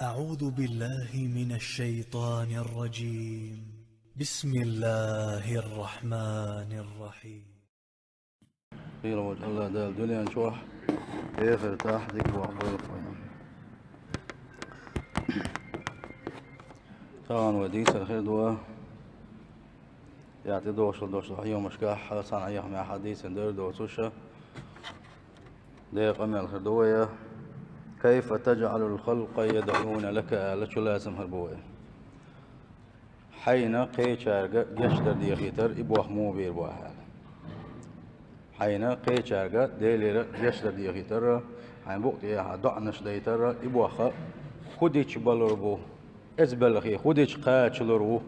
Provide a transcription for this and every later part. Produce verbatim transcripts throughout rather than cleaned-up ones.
أعوذ بالله من الشيطان الرجيم. بسم الله الرحمن الرحيم. Хийла волчу АллахӀ Дала дуьнен чохь, эхартахь дика вахь бойла вайна. Тахана вай дийцар хир ду, я тӀедогӀуш долчу хьехамашкахь, хьалха цхьана хьехамехь дийцина дара доцуша. Дела къамел хир ду вай: «كيف تجعل الخلق يدعون لك» аьлла, чулацам хир бу вай. Хьайна кхечаьрга гечдар дехийтар, и бохь муха бийр бу ахь аьлла. Хьайна кхечаьрга Делера гечдар дехийтар, хьайн букъ тӀехьа доӀанаш дайтар, и бохь хӀун дича балур бу? Иза белхий хӀун дича кхачалур ву?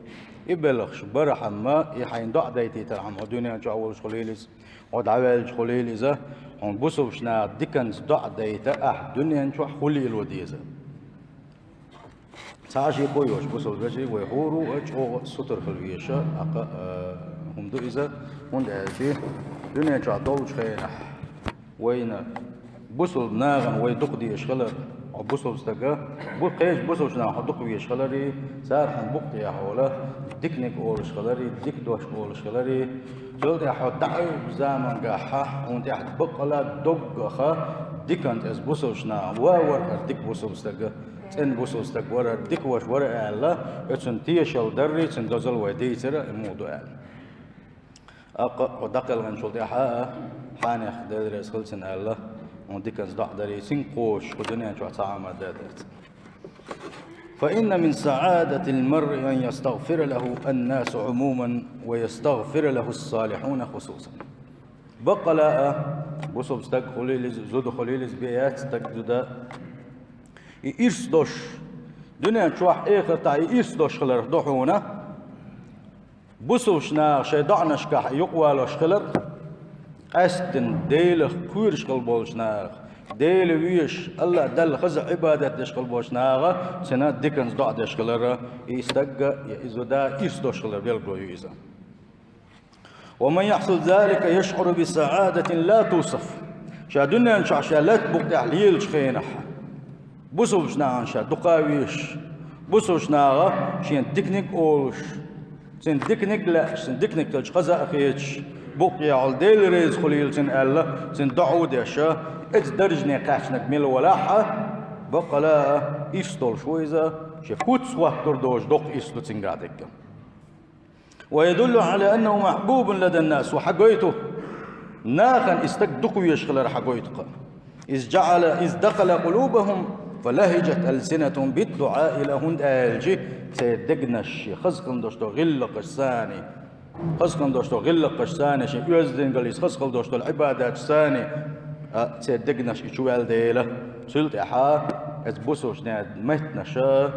И белхаш бархьама, и хьайн доӀа дайтийтархьама, хьо дуьнен чохь волуш хуьлийла иза, хьо дӀаваьлча хуьлийла иза, хьуна бусулбачу наха диканца доӀа дайта ахь дуьнен чохь хӀун лело деза? Цхьа а шеко йоцуш, бусулба вежарий, вай хӀора а чӀогӀа а сутара хила веза, акха, а, хӀума ду иза, хӀунда аьлча дуьнен чохь долчу хенахь вайна бусулба нахана вай дукха дезаш хилар, хьо бусулба стага, бу-, кхечу бусулбачу нахана хьо дукха везаш хиларий, цара хьуна букъ тӀехьа волу диканиг олуш хиларий, дика дош олуш хиларий, цул тӀаьхьа хьо дӀа а Ӏуьйбу замангахь хьуна тӀехь баккъала доггаха диканца иза бусулбачу нахана ван вара хӀара дика бусулба стага, цӀена бусулба стаг вара, дика ваша вара аьлла, оьцун тешалла даррий, цуьнан дозалла вай дийцира, и муха ду аьлла. Аккха хьо дӀакхелхинчул тӀаьхьа а, хьанех Дела реза хила цунна аьлла, хьуна диканца доӀа дарий, цуьнга кхочуш кху дуьнен чохь цхьа Ӏамал дан дерца. «فإن من سعادة المرء أن يستغفر له الناس عموما ويستغفر له الصالحون خصوصا». Баккъала а, бусулба стаг хуьлийла иза, зуда хуьлийла иза, бен яц стаг, зуда. И ирс дош, дуьнен чохь, эхартахь и ирс дош хиларх ду хьуна. Бусулбачу наха шайн доӀанашкахь юкъавалош хилар, къаьсттина Делах кхоьруш хила болчу наха, Дела везаш, АллахӀ Далла хаза Ӏибадат деш хила болчу наха цуьнан диканца доӀа деш хилар, и стагга я и зуда ирс дош хилар билгало ю иза. «ومن يحصل ذلك يشعر بسعادة لا توصف». Ша дуьнен чохь ша лаьтта букъ тӀехь лелачу хенахь, бусулбачу нахана ша дукха а везаш, бусулбачу наха шена диканиг а олуш, цуьнан диканиг а лаьаш, цуьнан диканиг хилча хаза а хеташ, букъ тӀехьа Дела реза хуьлийла цунна аьлла, цуьнан доӀа а деш, оцу даржане кхаьчнарг мила валахь а, баккъала а ирс долуш ву иза, шен куц хӀоттур доцуш доккха ирс ду цуьнгахь дерг. «ويدل على أنه محبوب لدى الناس», хьагойту, нахана и стаг дукха везаш хилар хьагойту-кх. «إذ جعل، إذ دخل قلوبهم فلهجت ألسنتهم بالدعاء له», хӀунда аьлча церан дегнаш шен хаза хила долуш долу гӀиллакхаш санна, хаза хила долуш долу гӀиллакхаш санна, шен оьздангаллица хаза хила долуш долу Ӏибадаташ санна, а, церан дегнаш и чу ваьлла дела. Цул тӀаьхьа оцу бусулбачу нехан меттанаша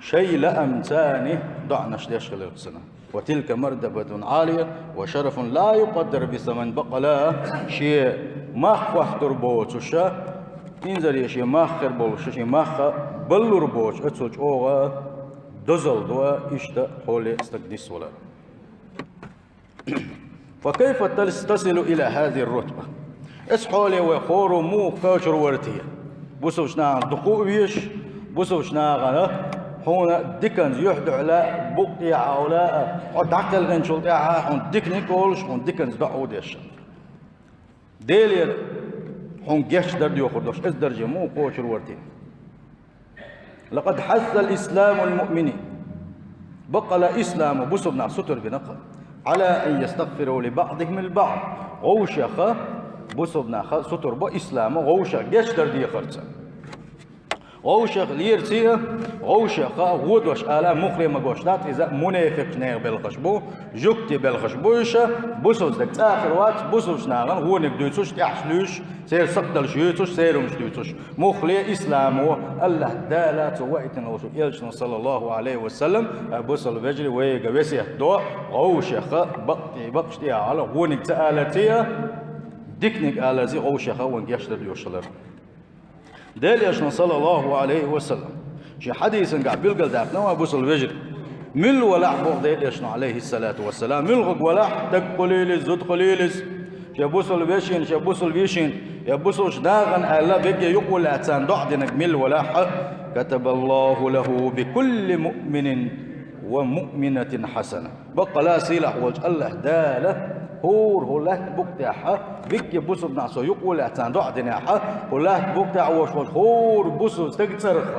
шайн лаамца доӀанаш деш хиларх цуьнан. «وتلك مرتبة عالية وشرف لا يقدر بثمن». Баккъала а шен мах хӀоттур боцуша, инзаре шен мах хир болуша, шен мах баллур боцуш, оццул чӀогӀа дозалла ду иштта хьоле стаг нисвалар. «فكيف تس-، تصل إلى هذه الرتبة؟» Оцу хьоле вай хӀора муха кхочур вара те? Бусулбачу нахана дукха а везаш, бусулбачу нахана хьуна диканца юьхь-дуьхьал букъ тӀехьа а, хьо дӀакхелхинчул тӀаьхьа хьуна диканиг а олуш, хьуна диканца доӀа а деш. Делера хьуна гечдар доьхур долуш, оцу дарже муха кхочур вара те? «لقد حث الإسلام المؤمنين». Баккъала исламо бусулба нах сутара бина-кх, «على أن يستغفروا لبعضهم البعض». ГӀовшех, бусулба нах сутара бо исламо гӀовшех гечдар дехарца. ГӀовшех лерца а, гӀовшех а вон дош ала муххале ма гуш дац, иза мунепикъ нехан белхаш бу, жуьгтийн белхаш бу уьш, бусулба стаг цӀа а хир вац, бусулбачу нахана вониг дуьйцуш, тӀехьаш луьйш, церан сакхталш юьйцуш, церан хӀумаш дуьйцуш. Муххале исламо, АллахӀ Дала цо ваийтина волчу элчано, саллаллаху Ӏалайхи ва саллам, а, бусулба вежарий, вайга весет до, гӀовшех бакъ-, бакъаш тӀехьа хьала вониг ца аларца а, диканиг аларца а гӀовшех вайна гечдар доьхуш хилар. Делан элчано, саллаллаху Ӏалайхи ва саллам, шен хьадисангахь билгалдаьккхина вай, бусулба вежарий. Мила валахь, боху Делан элчано, Ӏалайхиссалату вассалам, муьлхарг валахь, стаг хуьлийла иза, зуда хуьлийла иза, шен бусулба вешина, шен бусулба йишина Я бусулба нахана аьлла, веге юкъе лаьцна доӀа динарг мила валахь а, كتب الله له بكل مؤمن ومؤمنة حسنة. Баккъала сийлахь волчу АллахӀ Дала хӀора хӀу лаьтта букъ тӀехь, вигге бусулба нах цо юкъе лаьцна доӀа динехь, хӀу лаьтта букъ тӀехь вош волчу хӀора бусулба стаг цӀарах,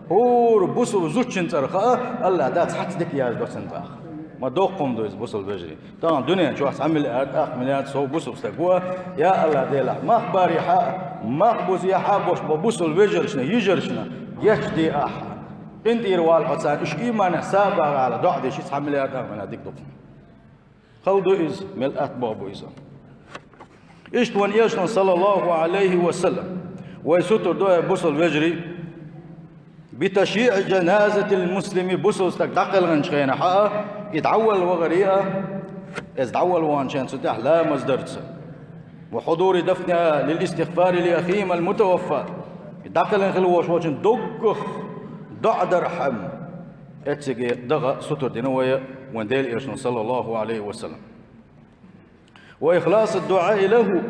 хӀора бусулба зудчун цӀарах а АллахӀ Дала цхьацца дика яздо цунна тӀаккха. Ма доккха хӀума ду иза, бусулба вежарий. Тахана дуьнен чохь цхьа миллиард, ах миллиард сов бусулба стаг ву, я АллахӀ Делахь, мах барехь а, мах бузехь а бош бо бусулба вежаршна, йижаршна гечде ахь. КъинтӀера вала хьо царна, уьш ийманехь сагӀа вала доӀа деш, цхьа миллиард, ах миллиард дика ду. Хала ду иза, мел атта боху бу иза. Иштта вайн Элчано, саллаллаху Ӏалайхи ва саллам, вай сутара до, хӀай бусулба вежарий, بتشييع جنازة المسلم, бусулба стаг дӀакхелхинчу хенахь а, и дӀавала вахаре а, иза дӀавала ваханчу хенахь цу тӀехь ламаз дарца. وحضور دفنها للاستغفار لأخيهما المتوفى. И дӀакхелхина хила вош волчун доггах доӀа дархьама. Эцциге даха сутара дина вай вайн Делан Элчано, саллаллаху Ӏалайхи ва саллам. وإخلاص الدعاء له.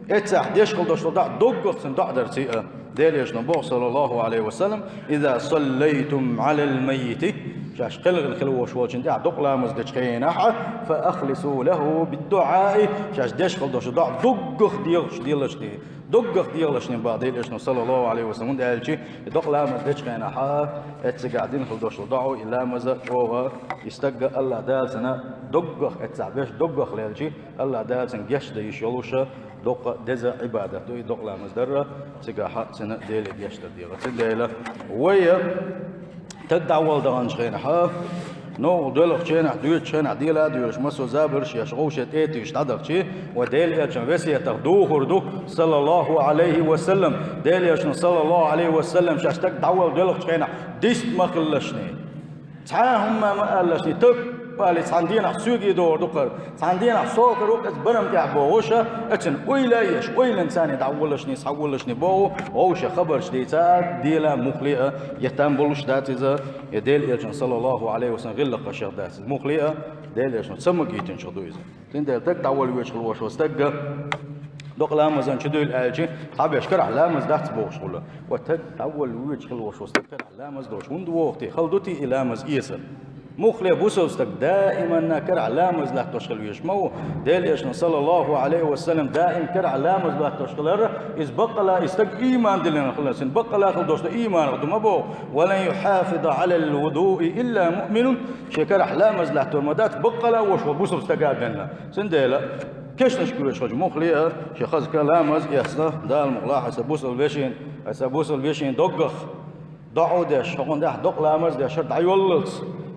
Эццехь деш хила долуш долу доӀа доггах цунна доӀа дарций а. Делан Элчано боху, саллаллаху Ӏалайхи ва саллам: إذا صليتم على الميت, шаьш кхелхина хила вош волчун тӀехь докъа ламаз дечу хенахь, فأخلصوا له بالدعاء, шаьш деш хила долуш доӀа доггах дегӀаш делаш де. Доггах дегӀалашнийн бан Делан Элчано, саллаллаху Ӏалайхи ва саллам, хӀунда аьлча, и докъа ламаз дечу хенахь, эццигахь дина хила долуш доӀа, и ламаза чӀогӀа, и стагга АллахӀ Дала цунна доггах эццахь беш, доггах лелча, АллахӀ Дала цунна гечдан йиш йолуша, доккха деза Ӏибадат ду и докъа ламаз дарра, цигахь цунна Деле гечдар дегӀа. Цундела вай Таг дӀавала даханчу хенахь, новкъа доьлхучу хенахь, доьдучу хенахь дела а доьлуш, массо а забарш еш, вовше тӀе а туьйсуш дӀадахчи, вай Делан Элчан весетах духур ду, саллаллаху Ӏалайхи ва саллам. Делан Элчано, саллаллаху Ӏалайхи ва саллам, шаьш таг дӀавала доьлхучу хенахь дист ма хилалашний, цхьа а хӀумма ма алалашний, таппали цхьана дийнахь соьга догӀур ду кхара. Цхьана дийнахь сокхур ву, иза барам тӀехь бохуша, эцна ойла а еш, ойланца дӀаволлашний, схьаволлашний боху, вовше хабарш дийца а, дела а, муххале а, я там болуш дац иза, я Делан Элчан, саллаллаху Ӏалайхи ва саллам, гӀиллакхашех дац иза. Муххале а, Делан Элчано ца магийтинчух ду иза. Цундела таг дӀавала везаш хила вош ву стагга, докъа ламазан чу дуьйла аьлчи, цхьаберш карахь ламаз дац бохуш хуьлу. Ва таг дӀавала везаш хила вош ву стаг карахь ламаз долуш хӀунда вогӀу те? Хала ду те и ламаз эца? Муххале бусалба стаг даиманна карахь ламаз латтош хила везаш ма ву. Делан Элчано, саллаллаху Ӏалайхи ва саллам, даим карахь ламаз латтош хилар, иза баккъала и стаг ийман диллина хилар, цуьнан баккъала хила долуш ду ийманах ду ма боху: «ولن يحافظ على الوضوء إلا مؤمن». Шен карахь ламаз латтор ма дац, баккъала а вош волу бусалба стага бен. Цундела кешнашка везаш хилча муххале а, шен хаза ка ламаз эцна, Дала мукъ лахь, аса бусалба вешин, аса бусалба вешин доггах доӀа деш, хӀокхунна тӀехь докъа ламаз деш, хӀара дӀайоллалц.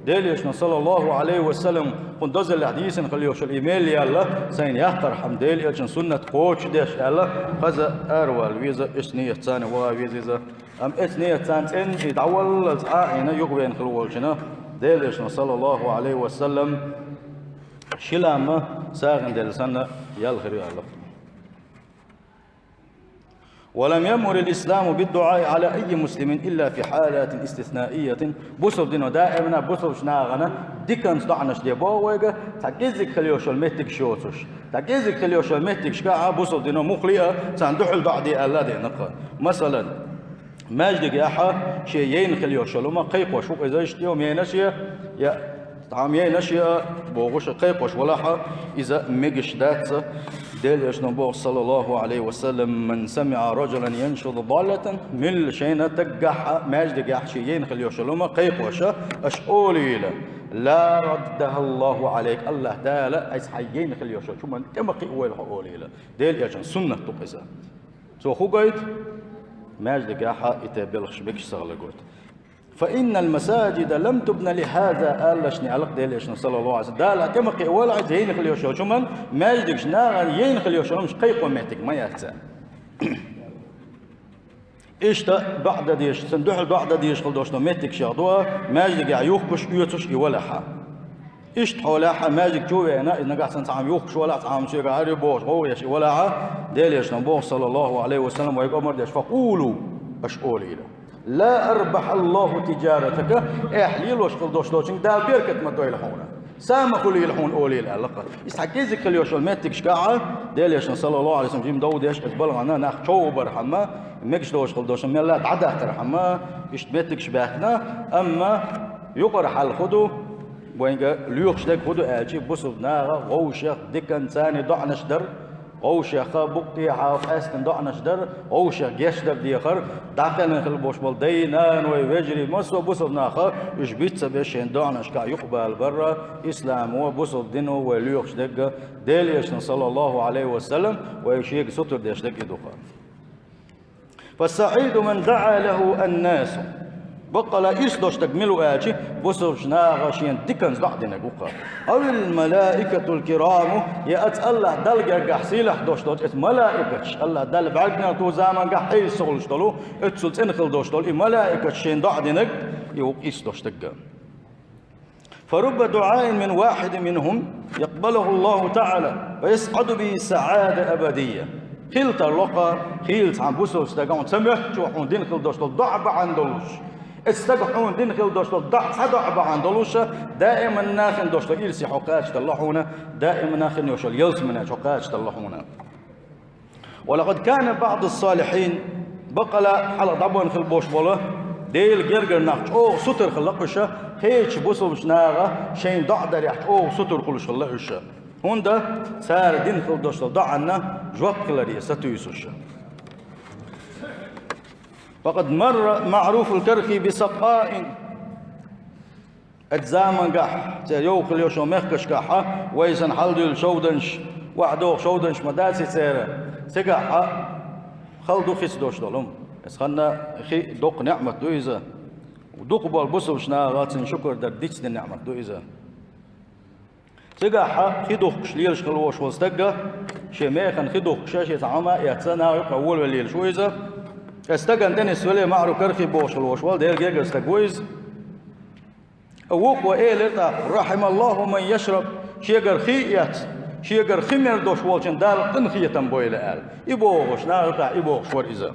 Делан Элчано, саллаллаху Ӏалайхи ва саллам, кхунна дозаллехь дийцина хила йолуш йолу и мел яьлла, сайна яккхархьама Делан Элчан суннат кхочушдеш аьлла, хаза аравала веза, эцу ниятца ваха веза иза. Амма эцу ниятца цӀена и дӀаваллалц Ӏа а Ӏийна юхавеана хила волчунна, Делан Элчано, саллаллаху Ӏалайхи ва саллам, ши ламаз сагӀина делла санна ял хир ю аьлла. «ولم يأمر الإسلام بالدعاء على أي مسلم إلا في حالات استثنائية». Бусалба дино даимана бусалбачу нахана диканца доӀанаш де боху вайга, цхьа кӀеззиг хила йолуш йолу меттигаш йоцуш. Цхьа кӀеззиг хила йолуш йолу меттигашка а бусалба дино муххале а царна дуьхьал доӀа де аьлла а деана кху. Масалан, маьждигехь шен яйна хила йолуш йолу хӀума кхайкхош ву иза, иштта йо менаш я, я Цхьамма яйнаш а бохуш, кхайкхош валахь а, иза мегаш дац. Делан Элчано боху, саллаллаху Ӏалайхи ва саллам: «من سمع رجلا ينشد ضالة», милла шайна таггахь а, маьждигехь шен яйна хила йолуш йолу хӀума кхайкхош, аша олийла: «لا ردها الله عليك», АллахӀ Дала айса хьайн яйна хила йолуш йолчу хӀуманна тӀе ма кхиавойла хьо олийла. Делан Элчан суннат ду иза. Цо хӀун гойту? Маьждигехь а и тӀе белхаш мегаш ца хила гойту. «فإن المساجد لم تبن لهذا», аллашни Ӏалакъ Делан Элчано, саллаллаху Ӏалайхи ва саллам, Дала тӀе ма кхиавойла айса яйна хила йолуш йолчу хӀуманна, маьждигаш нахана яйна хила йолуш йолу хӀумаш кхайкхо меттиг ма яц цара. Иштта доӀа дан дезаш, цунна дуьхьал доӀа дан дезаш хила долуш долу меттигаш ду, маьждигехь юхкуш, оьцуш и валахь а. Иштта хьолехь а маьждиг чу а веана, иза нагахь санна цхьа хӀума юхкуш валахь, цхьа хӀума соьгахь ари бохуш, гӀовгӀа еш и валахь а, Делан Элчано боху, саллаллаху Ӏалайхи ва саллам, вайга омра деш: «فقولوا», аша олийла: «لا أربح الله تجارتك», ахь лелош хила долуш долчуьнга Дала беркат ма дойла хьуна. Са ма хуьлийла хьуна олийла аьлла-кх. Иза хьан кӀезиг хила йолуш йолу меттигашкахь а, Делан Элчано, саллаллаху Ӏалайхи ва саллам, жима дов деш, иза балгӀана нах чов бархьама, мегаш долуш хила долуш, мелла а дӀадахтархьама, иштта меттигаш баьхкина, амма юкъара хьал хӀун ду, вайга лоьхуш дерг хӀун ду аьлча, бусалба наха вовшех диканца доӀанаш дар, вовшех букъ тӀехьа къаьстина доӀанаш дар, вовшех гечдар дехар, дӀакхелхина хила болуш болу дай, наной, вежарий, массо а бусалба наха уьш биц ца беш шайн доӀанашкахь юкъабала барра, исламо, бусалба дино вай лоьхуш дерг а, Делан Элчано, саллаллаху Ӏалайхи ва саллам, вай шега сутара деш дерг и ду-кх. فالسعيد من دعا له الناس. Баккъала ирс долуш дерг мила ву аьлча, бусалбачу наха шена диканца доӀа динарг ву-кх. أو الملائكة الكرام, я оцу АллахӀ Далла гергахь сийлахь долуш долчу оцу малаикаташ, АллахӀ Далла бӀаьргнал ту замангахь Ӏеса ца хуьлуш долу, оццул цӀена хила долуш долу и малаикаташ шена доӀа динарг, и ву-кх ирс долуш дерг а. فرب دعاء من واحد منهم يقبله الله تعالى ويسعد به سعادة أبدية. Хила тарло-кх, хийла цхьана бусалба стага хьуна ца моьттучо хьуна дина хила долуш долу доӀа бахьана долуш. Оцу стага хьуна дина хила долуш долу доӀа цхьа доӀа бахьана долуш, даиман нахана долуш долу ирсе хьо кхача тарло хьуна, даиман нахана йолуш йолу ялсамане хьо кхача тарло хьуна. ولقد كان بعض الصالحين, баккъала хьалха дӀабахана хила болуш болу Делан гергара нах чӀогӀа сутара хилла-кх уьш, кхечу бусалбачу наха шайна доӀа дарехь чӀогӀа сутара хуьлуш хилла уьш. ХӀунда цара дина хила долуш долу доӀанна жоп хиларе сатуьйсуш. وقد مر معروف الكرخي بسقاء. Оцу замангахь, церан йовхо хила йолчу мехкашкахь, вай санна хьалдуьйлу шовданаш, охьадогӀу шовданаш ма дац и церан. Цигахь хала ду хица долуш долу хӀума. Иза ханна хи доккха неӀмат ду иза. Дукха болу бусалбачу наха цуьнан шукар дар дицдина неӀмат ду иза. Цигахь хи духкуш лелаш хила волуш волу стаг, шен механа хи духкуш, шен цхьа хӀума а эцна, наха юккъе волавелла лелаш ву иза. Оцу стагана тӀе нисвелла Маъруф Кархи бохуш хила волуш волу, Делан гергара стаг ву иза. Вукхо элира тӀаккха: «رحم الله من يشرب», шегара хи а эцна, шегара хи мелла долуш волчун Дала къинхетам бойла аьлла. И бохуш, наха юкъахь и бохуш вара иза.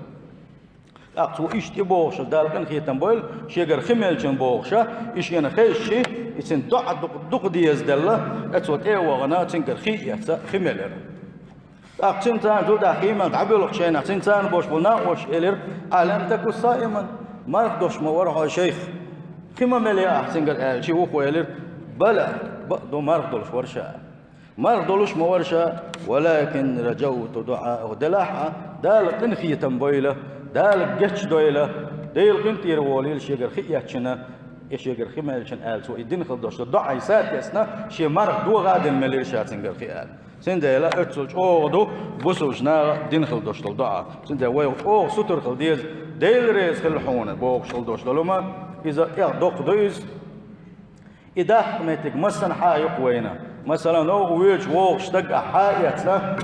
ТӀаккха цо иштта и бохуш, Дала къинхетам бойла, шегара хи меллачун бохуш, и шена хезча, и цуьнан доӀа дукха, дукха деза делла, и цо тӀе а вахана, цуьнгара хи а эцна, хи мелира. ТӀаккха цуьнан царна чул тӀаьхьа хи мелла дӀабоьлхучу хенахь, цуьнан царна бохуш болу накъосташа элира: «ألم تكن صائما؟ Марха долуш ма вара хьо, шайх? Хи ма меллий ахь цуьнгара?» аьлча, вукхо элира: «بلى, бакъ ду, марха долуш вара ша. Марха долуш ма вара ша, ولكن رجوت دعاءه. Делахь а, Дала къинхетам бойла, Дала гечдойла, Дела къинтӀера волийла шегара хи эцначунна, и шегара хи меллачунна», аьлла, цо и дина хила долуш доӀа сатесна, шен марха догӀа а дина мелира ша цуьнгара хи аьлла. Цундела оццул чӀогӀа ду бусалбачу наха дина хила долуш долу доӀа. Цундела вай чӀогӀа сутара хила деза, Дела реза хила хьуна бохуш хила долуш долу хӀума, иза тӀех доккха ду иза. И даккха меттиг массанхьа а ю-кх вайна. Масала, новкъа воьдуш вогӀуш стаг ахь схьа а эцна,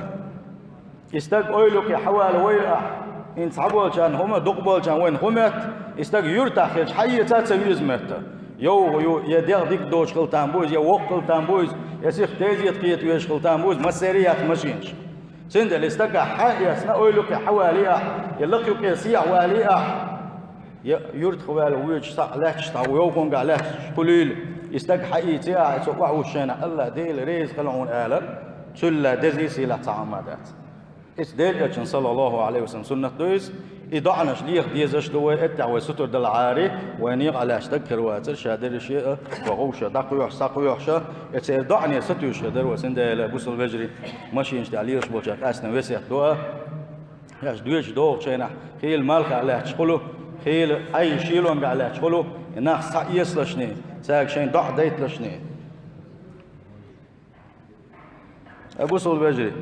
и стаг ойла юкъе схьавала вайла ахь. ХӀинца цхьаболчарна хӀума, дукхахболчарна вайна хӀун моьтту, и стаг юьртахь хилча схьаэца а ца веза моьтту. Йовха ю, я дегӀ дика доцуш хила там бу иза, я воккха хила там бу иза, я сиха тезета кхета везаш хила там бу иза, массеран а яц машинаш. Цундела и стаг ахь схьа а эцна, ойла юкъе схьавалий ахь, я лакха юкъе сехьавалий ахь, я юьртахь ваьлла воьдуш схьа а лаьтташ, цхьа йовхонгахь лаьтташ хуьлийла, и стаг схьаийций ахь, и цо охьавуссуш хенахь, АллахӀ Дела реза хила хьуна алар, цул а деза а, сийлахь цхьа хӀума дац. Иза Делан Элчан, саллаллаху Ӏалайхи ва саллам, суннат ду иза. И доӀанаш леха дезаш ду вай, эттехь вай сутара далахьара, вай некъахь лаьтташ стаг хир вацара, ша дерриге а, вай гӀовша дӀакхоьхьуш, схьакхоьхьуш, и церан доӀане сатуьйсуш хир дара вай, цундела, бусалба вежарий, машинаш тӀехь лелаш болчарна къаьстина весет ду а. Шаьш доьшуш догӀучу хенахь, хийла малхехь лаьтташ хуьлу, хийла Ӏай шелонгахь лаьтташ хуьлу, и нах схьаэцалашний, цаьрга шайн доӀа дайталашний. Ай, бусалба вежарий,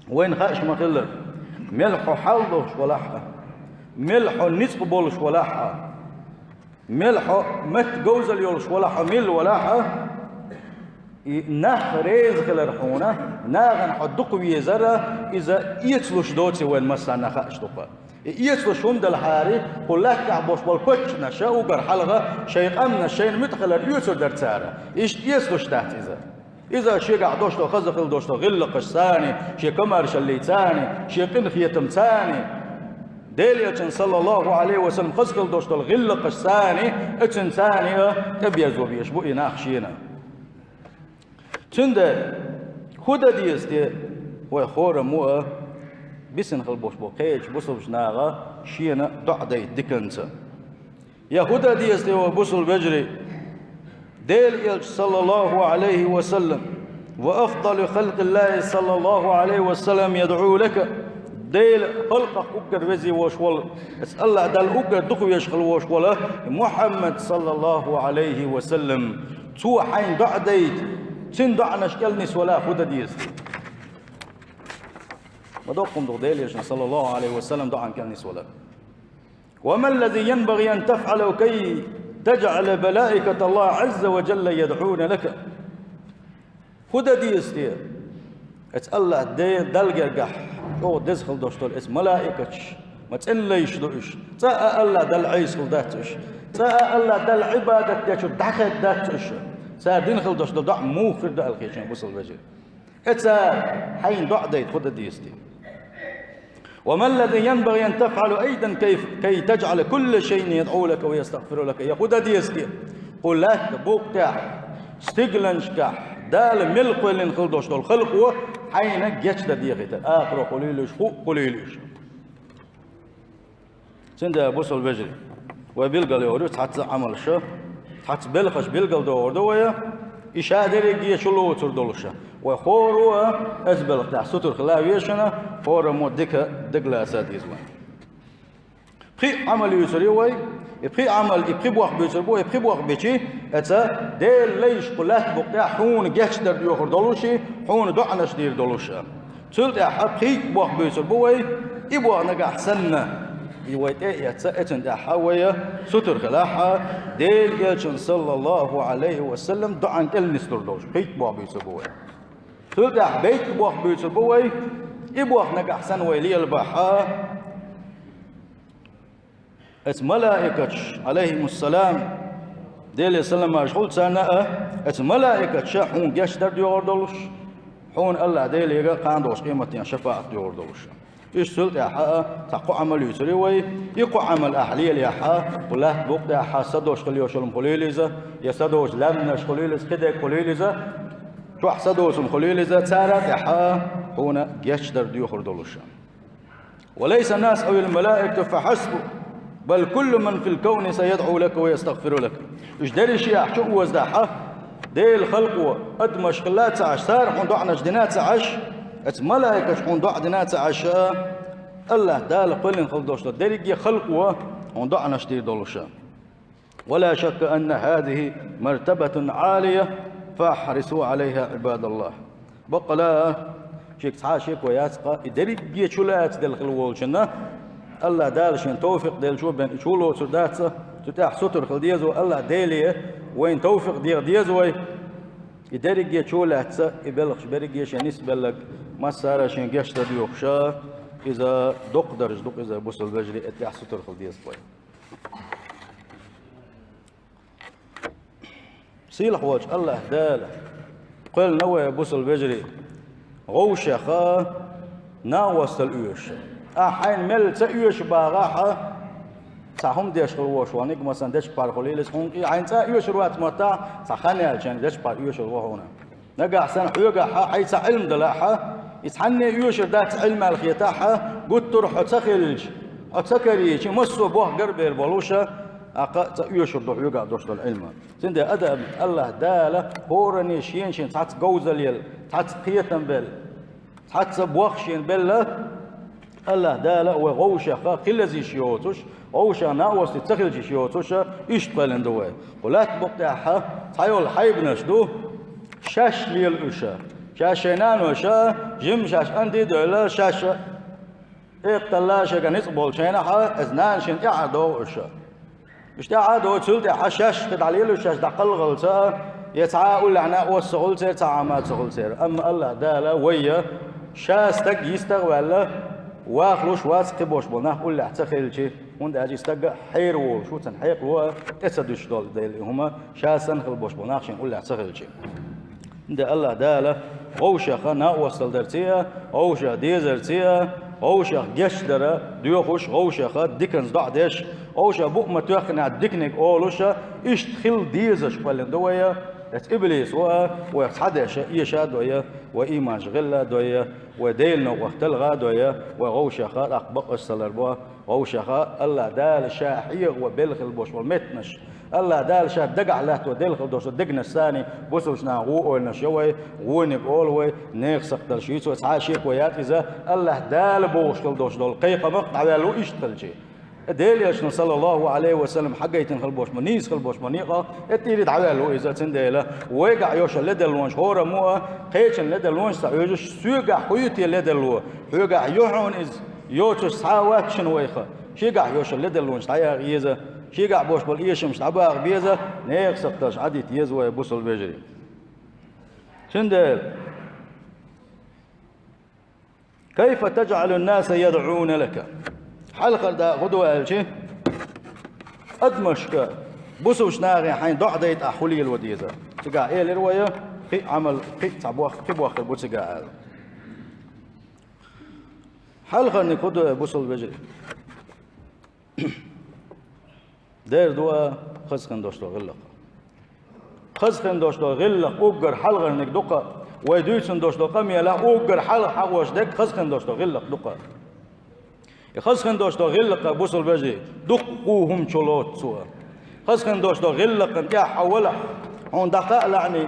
вайна хууш ма-хиллара, мел хьо хьал долуш валахь а, мел хьо ницкъ болуш валахь а, мел хьо меттан говзалла йолуш валахь а, милла валахь а, и нах реза хилар хьуна, нахана хьо дукха везар а, иза эцалуш доций вайна массарна хууш ду-кх. И эцалуш хӀума далахьара, кху лаьттахь болуш болу коччанаш а уггар хьалха шайн къаманаш шайна муьтӀахь хилар оьцур дара цара. Иштта эцалуш дац иза. Иза шегахь долуш долу, хаза хила долуш долу гӀиллакхашца а, шен комаьршаллица а, шен къинхетамца а, Делан Элчан, саллаллаху Ӏалайхи ва саллам, хаза хила долуш долу гӀиллакхашца а, оцунца а тӀеберзо безаш бу и нах шена. Цундела хӀун дан деза те, вай хӀораммо а, бисина хила болуш болу кхечу бусалба наха шена доӀа дайта диканца? Я хӀун дан деза те, вай бусалба вежарий? Делан элча, саллаллаху Ӏалайхи ва саллам, ва афдалу халкъиллахи, саллаллаху Ӏалайхи ва саллам, ядӀу лака. Делан халкъах уггар везаш волуш волу, аса АллахӀ Далла уггар дукха везаш хила волуш волу Мухьаммад, саллаллаху Ӏалайхи ва саллам, цо хьайна доӀа дайта, цуьнан доӀанаш кӀел нисвала хӀун дан деза те? Ма доккха хӀума ду Делан элчан, саллаллаху Ӏалайхи ва саллам, доӀан кӀел нисвала. وما الذي ينبغي أن تفعله كي تجعل ملائكة الله عز وجل يدعون لك؟ ХӀун дан деза те? Аса АллахӀ Де-, Далла гергахь чӀогӀа деза хила долуш долу аса малаикаташ, ма цӀена лайш ду уьш, цкъа а АллахӀ Далла Ӏийса хила дац уьш, цкъа а АллахӀ Далла Ӏибадат дечуьра дӀахаьдда дац уьш, цара дина хила долуш долу доӀа муха хир ду аьлла хеташ, бусалба вежарий? Аса хьайна доӀа дайта хӀун дан деза те? وما الذي ينبغي أن تفعل أيضا كي، كي تجعل كل شيء يدعو لك ويستغفر لك؟ Я хӀун дан деза те? Кху лаьтта букъ тӀехь, стигланашкахь, Дала мел кхоьллина хила долуш долу халкъо хьайна гечдар дехийтар, акхаро хуьлийла уьш, хӀуъа хуьлийла уьш. Цундела, бусалба вежарий, вай билгалйохур ю цхьацца Ӏамалша, цхьацца белхаш билгалдохур ду вай, и ша дерриге чу лоцур долуша. Вай хӀора а аса белхан тӀехь сутара хила везаш, хӀораммо дика дагалаца деза вай. Пхи Ӏамал юьйцур ю вай, и пхи Ӏамал, и пхи бохам буьйцур бу вай, и пхи бохам бичи, аса Делан лайш кху лаьтта букъ тӀехь хьуна гечдар доьхур долуш, хьуна доӀанаш дийр долуша. Цул тӀаьхьа пхийтта бохам буьйцур бу вай, и бохам нагахь санна, и вай тӀе а эцна, эцна тӀаьхьа вай сутара хилахь, Делан элчан, саллаллаху Ӏалайхи ва саллам, доӀан кӀел нислур долуш, пхийтта бохам буьйцур бу вай. Цул тӀаьхьа байтта бохам буьйцур бу вай, и бохам нагахь санна вай лелабахь, аса малаикаташ, Ӏалайхимуссалам, Деле саламаш хуьлда царна а, аса малаикаташа хьуна гечдар доьхур долуш, хьуна АллахӀ Делера кхана долуш къематдийнахь шапаӀат доьхур долуш. Иштта цул тӀаьхьа а цхьа кхо Ӏамал юьйцур ю вай, и кхо Ӏамал ахь лелаяхь, кху лаьтта букъ тӀехь са долуш хила йолуш хӀума хуьлийла иза, я са долуш лаьмнаш хуьлийла иза, кхидерг хуьлийла иза, чохь са доцург хуьлийла иза, цара тӀехь хьуна гечдар доьхур долуш. وليس الناس أو الملائكة فحسب، بل كل من في الكون سيدعو لك ويستغفر لك. Уьш дерриш а ахь чу озадахь, Делан халкъо, адамаш хилла а ца Ӏаш, цара хьуна доӀанаш дина а ца Ӏаш, аса малаикаша хьуна доӀа дина а ца Ӏаш, АллахӀ Дала кхоьллина хила долуш долу дерриге а халкъо хьуна доӀанаш дийр долуша. ولا شك أن هذه مرتبة عالية، فاحرصوا عليها عباد الله. Баккъала, шега цхьа а шеко яц-кха, и дерриге чу лаьцна делла хила волчунна, АллахӀ Дала шена товфикъ деллачо бен и чу лоцур дац, цу тӀехь сутара хила деза вай, АллахӀ Деле вайна товфикъ деха деза вай. И дерриге чу лаьцна, и белхаш берриге шен нисбелларг, массара а шен гечдар доьхуша, иза доккха дарж ду-кх иза, бусалба вежарий, и тӀехь сутара хила деза вай. Сийлахь волчу АллахӀ Дала кхоьллина вай, бусалба вежарий, вовшех накъосталла оьшуш. Ахь хьайна мелла ца оьшу бахахь, цхьа хӀума деш хила волуш ваниг, масалан, дечпар хуьлийла иза хьуна, и хьайна цкъа а оьшур вац маттахь, цхьа хан яьлча дечпар оьшур ву хьуна. Нагахь санна хьоьгахь хьайца Ӏилма далахь, иза хьанне оьшур дац Ӏилма аьлла хетахь, гуттар а хьо ца хилча, хьо ца карийча, массо а бохк гар бер болуша, тӀаккха а ца оьшур ду хьоьгахь долуш долу Ӏилма. Цундела адам, АллахӀ Дала хӀоранне шена-шена цхьацца говзалла елла, цхьацца кхетам белла, цхьацца бохк шена белла, АллахӀ Дала вай вовшех хила еза йиш йоцуш, вовшех накъостий ца хилча йиш йоцуш, иштта кхоьллина ду вай. Кху лаьтта букъ тӀехь цхьайолу хьайбанаш ду, шаьш лела уьш. Шаьш шайн наноша, жимма шаьш анди а девлла, шаьш экхталла шайгахь ницкъ болчу хенахь, иза нана шена тӀаьхьа догӀу уьш. Уьш тӀаьхьа а догӀу, цул тӀаьхьа шаьш кхидӀа лела уьш, шаьш дӀакхалхалца, я цхьа а уллехь накъост ца хуьлу церан, цхьа Ӏама ца хуьлу церан. Амма АллахӀ Дала вай, ша стаг йистах а ваьлла, вахалуш вац кхин бош болу нах уллехь ца хилча, хӀунда аьлча и стаг хьера волуш ву, цуьнан хьекъало а тӀе ца дуьсуш долу дела и хӀума, ша санна хила бош болу нах шена уллехь ца хилча. ХӀунда АллахӀ Дала вовшех накъосталла дарца а, вовшех дезарца а, вовшех гечдар доьхуш, вовшех диканца доӀа деш, вовшех букъ ма тоьххинехь диканиг олуш, иштта хила дезаш кхоьллина ду вай, Эцу иблис ву а, вайх цхьа деш а, эша а дой, вай ийманаш гӀелла а дой, вай Делан новкъах талха а дой, вай гӀовшаха тӀаккха бакъ а салар бу, гӀовшаха АллахӀ Дала Ша хьеха вай белла хила болуш болу меттанаш. АллахӀ Дала Ша дагахь латто делла хила долуш долу дегнаш санна, бусалба нах ву ойланаш йо вай, вониг олу вай, нехан сакхталш юьйцу вай, цхьа а шеко яц иза, АллахӀ Дала бохуш хила долуш долу кхайкхамах дӀаваьлла ву иштта хилча. Делан Элчано, саллаллаху Ӏалайхи ва саллам, хьагайтина хила болуш ма, нийса хила болуш ма некъа, тӀера дӀаваьлла ву иза, цундела вайгахь йолуш ледарлонаш хӀораммо а, кхечун ледарлонаш ца хьоьжуш, соьгахь хӀун ю те ледарло, хьоьгахь ю хьуна иза, йоцуш цхьа а вац шуна вайх, шегахь йолуш ледарлонаш дӀаяха еза, шегахь болуш болу эшамаш дӀабаха беза, нехан сакхталш Ӏадита еза вай, бусалба вежарий. Цундела «Кайфа таджӀалун-наса ядӀуна лака?» Хьалхара дакъа хӀун ду аьлча, адамашка, бусалба нахе хьайна доӀа дайта ахь хӀун лело деза? Цигахь элира вай, кхин а Ӏамал, кхин а цхьа бох-, кхин бохург бу цигахь аьлла. Хьалхарниг хӀун ду, бусалба вежарий? Дера ду а хаза хин долуш долу гӀиллакх. Хаза хин долуш долу гӀиллакх уггар хьалхарниг ду-кх, вай дуьйцун долуш долу къамелехь уггар хьалха хьахош дерг хаза хин долуш долу гӀиллакх ду-кх. И хаза хин долуш долу гӀиллакх, бусалба вежарий, дуккха а хӀума чу лоцу цо. Хаза хин долуш долу гӀиллакхна тӀехь хьо валахь, хьуна дӀакхаъ лаьӀний,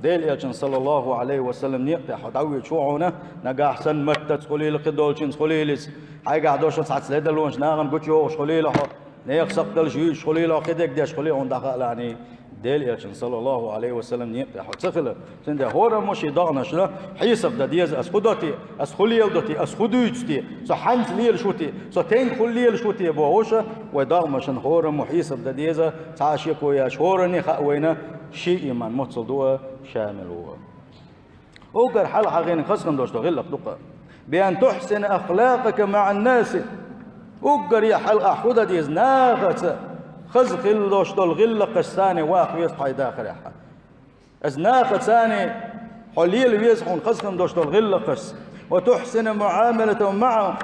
Делан Элчанан, саллаллаху Ӏалайхи ва саллам, некъа тӀехь хьо дӀавоьдуш ву хьуна, нагахь санна маттаца хуьлийла, кхидолчуьнца хуьлийла иза, хьайгахь долуш цхьацца ледарлонаш нахана гучуйохуш хуьлийла хьо, нехан сакхталш юьйцуш хуьлийла хьо, кхидерг деш хуьлийла хьуна дӀакхаъ лаьӀний, Делан Элчанан, саллаллаху Ӏалайхи ва саллам, некъа тӀехь хьо ца хилар. Цундела хӀораммо шен догӀанашна хьесап дан деза: ас хӀун до те, ас хӀун леладо те, ас хӀун дуьйцу те, со хьаьнца лелаш ву те, со тенга хуьлу лелаш ву те бохуш, вай догӀмашна хӀораммо хьесап дан деза, цхьа а шеко яц, хӀоранне хаьа вайна шен ийман моцал ду а, шамил ву а. Уггар хьалха хьахийна хаза хин долуш долу гӀиллакх ду-кх. «Би ан тухьсина ахлакъака маӀан-наси». Уггаре хьалха ахь хӀун дан деза, нахаца хаза хила долуш долу гӀиллакхаш санна ваха веза хьайн дахарехь. Аса нахаца санна хьо лела веза хьуна хаза хин долуш долу гӀиллакхаш. «Ва тухьсина муӀамалатахум маӀахум».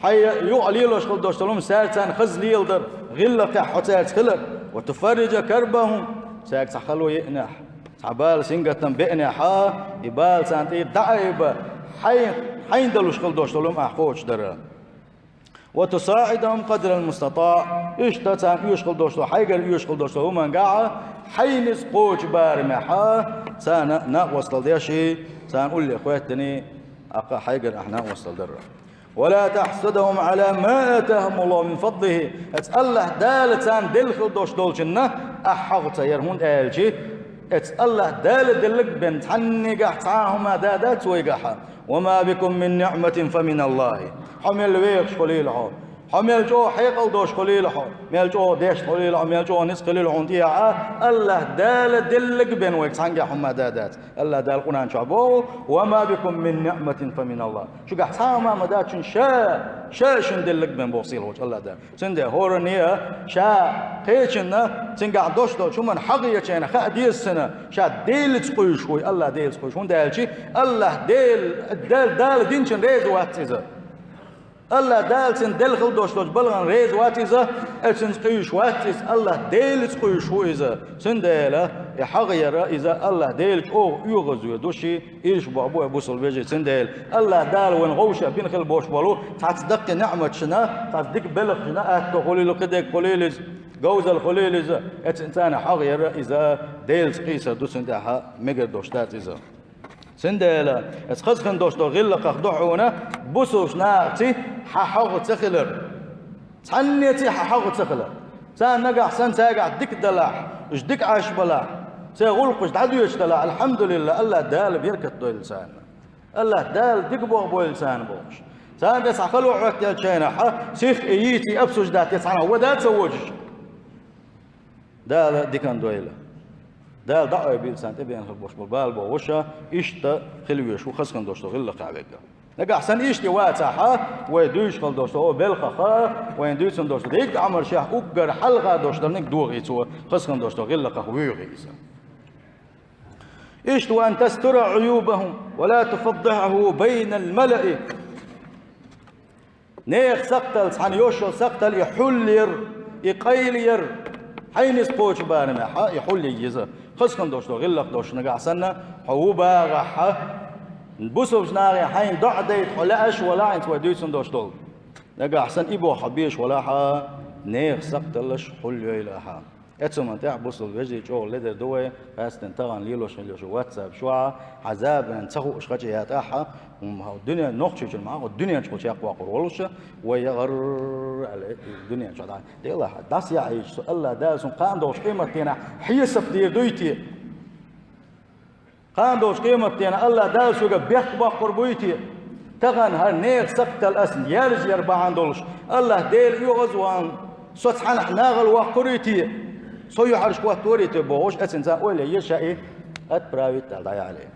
Хьайн юкъахь лелош хила долуш долу хӀума цаьрца хаза леладар, гӀиллакхехь хьо цаьрца хилар. «Ва туфарриджа карбахум». Цаьрга цхьа хало еанехь, цхьа бала, сингаттам беанехь, и бала царна тӀера дӀаайба, хьайн, хьайна далуш хила долуш долу хӀума ахь кхочушдар. «Ва тусаӀидахум къадрал-мустатӀаӀ». Иштта царна оьшуш хила долуш долу, хьайгара оьшуш хила долуш долу хӀуманехь, хьайна иза кхочу барамехь, царна накъосталла деш, царна улле хӀоьттина, ахь хьайгара ахь накъосталла дар. «Ва ла тахьсудахум Ӏала ма атахумуллаху мин фадлихи». Эцу АллахӀ Дала царна делла хила долуш долчунна ахь хьагӀ ца яр, хӀунда аьлча эцу АллахӀ Дала делларг бен цхьаннегахь цхьа а хӀума да дац вайгахь. «Ва ма бикум мин ниӀматин фа миналлахи». Хьо мел вехаш хуьлийла хьо, хьо мел чӀогӀа хьекъал долуш хуьлийла хьо, мел чӀогӀа дешна хуьлийла хьо, мел чӀогӀа ницкъ хуьлийла хьуна тӀехь, АллахӀ Дала делларг бен вайга цхьаннегахь хӀума да дац. АллахӀ Дала Къуръан чохь боху: «Ва ма бикум мин ниӀматин фа миналлах». Шуьгахь цхьа а хӀума ма дац шуна, ша, ша шуна делларг бен боху сийлахьчу АллахӀ Дала. Цундела хӀоранне а ша кхечунна, цуьнгахь долуш долчу хӀуманна хьагӀ ечунна хаа деза цунна, ша Делаца къуьйсуш вуй, АллахӀ Делаца къуьйсуш. ХӀунда аьлча АллахӀ Дела, Дала, Дала динчунна реза вац иза. АллахӀ Дала цунна делла хила долуш долчу балхана реза вац иза, э, цуьнца къуьйсуш вац иза, АллахӀ Делаца къуьйсуш ву иза. Цундела и хьагӀ яр иза АллахӀ Дела чӀогӀа оьгӀазве ду ши, ирча боху бу, э, бусалба вежарий. Цундела АллахӀ Дала вайна гӀовша бина хила болуш болу цхьацца даккхий ниӀматашна, цхьацца дика белхашна, атто хуьлийла, кхидерг хуьлийла иза, говзалла хуьлийла иза, э, цуьнан царна хьагӀ яр иза Делаца къийсар ду, цуьнан тӀехь мегар долуш дац иза. Цундела, эцу хаза хин долуш долу гӀиллакхах ду хьуна бусалба нахаца хьан хьагӀ ца хилар. Цхьаннеца хьан хьагӀ ца хилар. Царна нагахь санна цаьргахь дика далахь, уьш дика Ӏаш балахь, церан гӀуллакхаш дӀадоьдуш далахь, алхьамдулиллахӀ, АллахӀ Дала беркат дойла царна. АллахӀ Дала дика боху бойла царна бохуш. Царна тӀе цхьа хало хӀоьттинчу хенахь, сих а, йийца а, обсуждать а цхьанхьа вада а ца водуш. Дала диканна дойла. Дала дӀаайбийла царна тӀебеана хила болуш болу бала бохуш, иштта хила везаш ву хаза хин долуш долу гӀиллакхехь верг. Нагахь санна иштта вацахь, вай дуьйцуш хила долуш долу белхах, вайна дуьйцун долуш долу дерриг а Ӏамалшех уггар хьалха долуш долниг дохий цо, хаза хин долуш долу гӀиллакхах воьхий иза. Иштта: «Ва ан тастура Ӏуюбахум ва ла туфаддихьаху байнал малаи». Нехан сакхталла, цхьана йолуш йолу сакхталла и хьулъяр, и къайлаяр, Хьайна низ кхочу барамехь и хьулъе еза. Хазахана долуш долу гӀиллакх долуш нагахь санна, хьо ву багӀахь, бусулба нахе хьайна доӀа дайта хьо лаьаш валахь, хӀинца вай дуьйцун долуш долу. Нагахь санна и боху хьо беш валахь, нехан сакхталлаш хьулъйойла ахьа. Эцуман тӀехь бусулба вежарий чӀогӀа ледара ду вай, къаьсттина тахана лелош хилла йолуш WhatsApp чохь, хьан забарна ца хууш хача ятӀахь, хӀума хьо дуьнен нохчийчун ма хьо дуьнен чухула чекхваккхур волуш, вай яхар аьлла дуьнен чохь дӀа. Делахь, дӀасаяхьийча, со Аллах Дала суна кхана долчу къематдийнахь хьесап дийр дуй те? Кхана долчу къематдийнахь Аллах Дала соьга бехк боккхур буй те? Тахана хӀара нехан сакхталла ас яржа яр бахьана долуш, Аллах Дела оьгӀаз ван, со цхьанахь нахала воккхур ю те? Со юьхьӀаьржа хӀоттор ю те бохуш, эцинца ойла еза ша и отправить аьлла дӀаяхьале.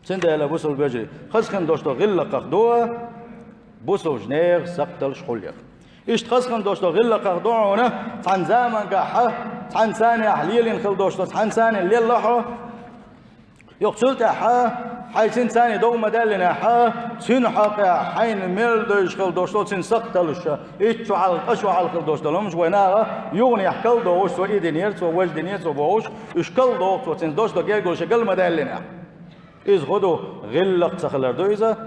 Цундела бусулба вежарий, хазахана долуш долу гӀиллакхах ду бусулба нехан сакхталлаш хьулъяр. Иштта хазахана долуш долу гӀиллакхах ду хьуна, цхьана замангахь, цхьана царнехь лелийна хила долуш долу, цхьана царнехь лелла хьо. Юха цул тӀаьхьа, хьайн цуьнан царний дов ма даьллинехь, цуьнан хьокъехь хьайна мел девзаш хила долуш долу цуьнан сакхталлаш, итт шо хьалха, ткъа шо хьалха хила долуш долу хӀумнаш вай наха юханехь кара дохуш, цо и динера, цо важа динера, цо бохуш, уьш кара доху цо цуьнан долуш долу гергарло шен гал ма даьллинехь. Иза хӀун ду? ГӀиллакх ца хилар ду иза.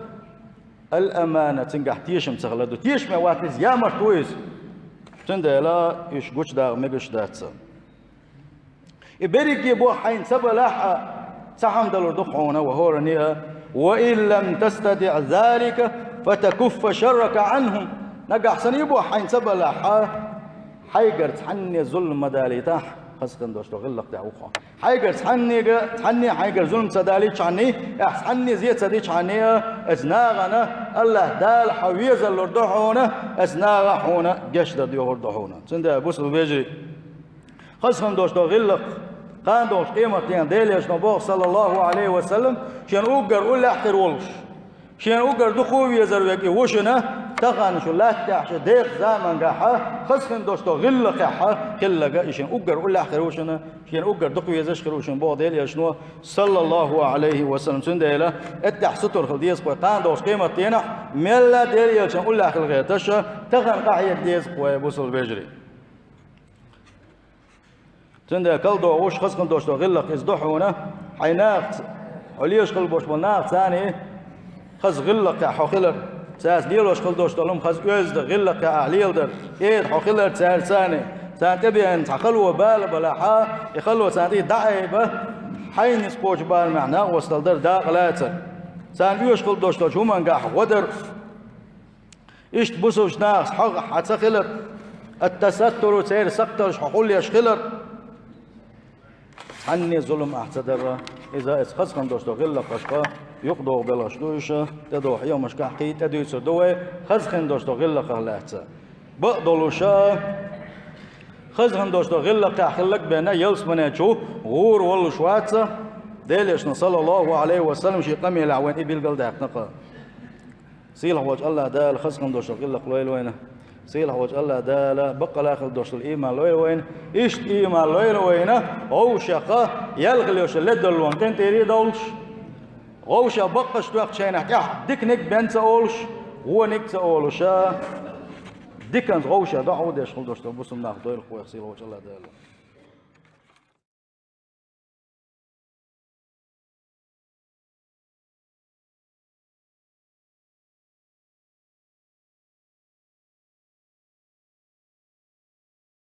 Ал-амана, цуьнгахь тешам ца хилар ду. Тешаме вац иза, ямарт ву иза. Цундела уьш гучудаккха мегаш дац. И берриге боху хьайна ца балахь а, цхьа хӀума далур ду хьуна, ва хӀоранна а: «Ва ин лам тастатиӀ залика, фатакуффа шаррака Ӏанхум». Нагахь санна и боху хьайна ца балахь а, хьайгара цхьанне зулам ма далийтахь, хазахана долуш долу гӀиллакх тӀехь ву хьо. Хьайгара цхьаннега, цхьанне хьайгара зулам ца далийчхьанний, ахь цхьанне зе ца дичхьанний, а, эцу нахана Аллах Дала хьан везаллур ду хьуна, эцу наха хьуна гечдар доьхур ду хьуна. Цундела бусулба вежарий, хазахана долуш долу гӀиллакх, кхана долчу къематдийнахь Делан Элчано боху, саллаллаху Ӏалайхи ва саллам, шен уггар уллехь хир волуш, шен уггар дукха везар верг и ву шуна, тахана шу латта тӀехь шу декхачу замангахь, хазахана долуш долу гӀиллакхехь хилларг и шен уггар уллехь хир ву шуна, шен уггар дукха везаш хир ву шуна боху Делан Элчано, саллаллаху Ӏалайхи ва саллам. Цундела, эттехь сутара хила деза вай, кхана долчу къематдийнахь, мелла Делан Элчанна уллехь хила гӀерташ, тахана къахьега деза вай, бусулба вежарий. Цундела кара дохуш, хазахана долуш долу гӀиллакх иза ду хьуна, хьайн нахаца, хьо лелаш хила болуш болу нахаца царний хаза гӀиллакхехь хьо хилар, цаьрца лелош хила долуш долу хӀума хаза оьзда гӀиллакхехь ахь леладар, кӀеда хьо хилар цаьрца царний, царна тӀебеана цхьа хало бала балахь а, и хало царна тӀе дӀаайба, хьайна низ кхочу барамехь накъосталла дар, дакъа лацар, царна оьшуш хила долуш долчу хӀумангахь гӀо дар. Иштта бусулба нахаца хьо хьан ца хилар, ат-тасаттуру, церан сакхталлаш хьо хьулъеш хилар. Цхьанне зулам ахь ца дара, иза эцу хазахана долуш долу гӀиллакхашка юкъадогӀу белхаш ду уьш, тӀедогӀу хьехамашкахь кхин а тӀедуьйцур ду вай, хазахана долуш долу гӀиллакхах лаьцна. Бакъдолуш, хазахана долуш долу гӀиллакхехь хилларг бен ялсамане чу гӀур воллуш вац, Делан Элчано, саллаллаху Ӏалайхи ва саллам, шен къамелехь вайна и билгалдаьккхина-кх. Сийлахь волчу Аллах Дала хазахана долуш долу гӀиллакх лойла вайна. Сийлахь волчу Аллах Дала баккъала хила долуш долу ийман лойла вайна. Иштта ийман лойла вайна, вовшех ялхалла йолуш йолу ледарлонан къинтӀера а довлуш, вовшех баккхаш тоьхначу хенахь тӀехь диканиг бен ца олуш, вониг ца олуш, диканца вовшех дохьо деш хила долуш долу бусулба нах дойла-кх вайх, сийлахь волчу Аллах Дала.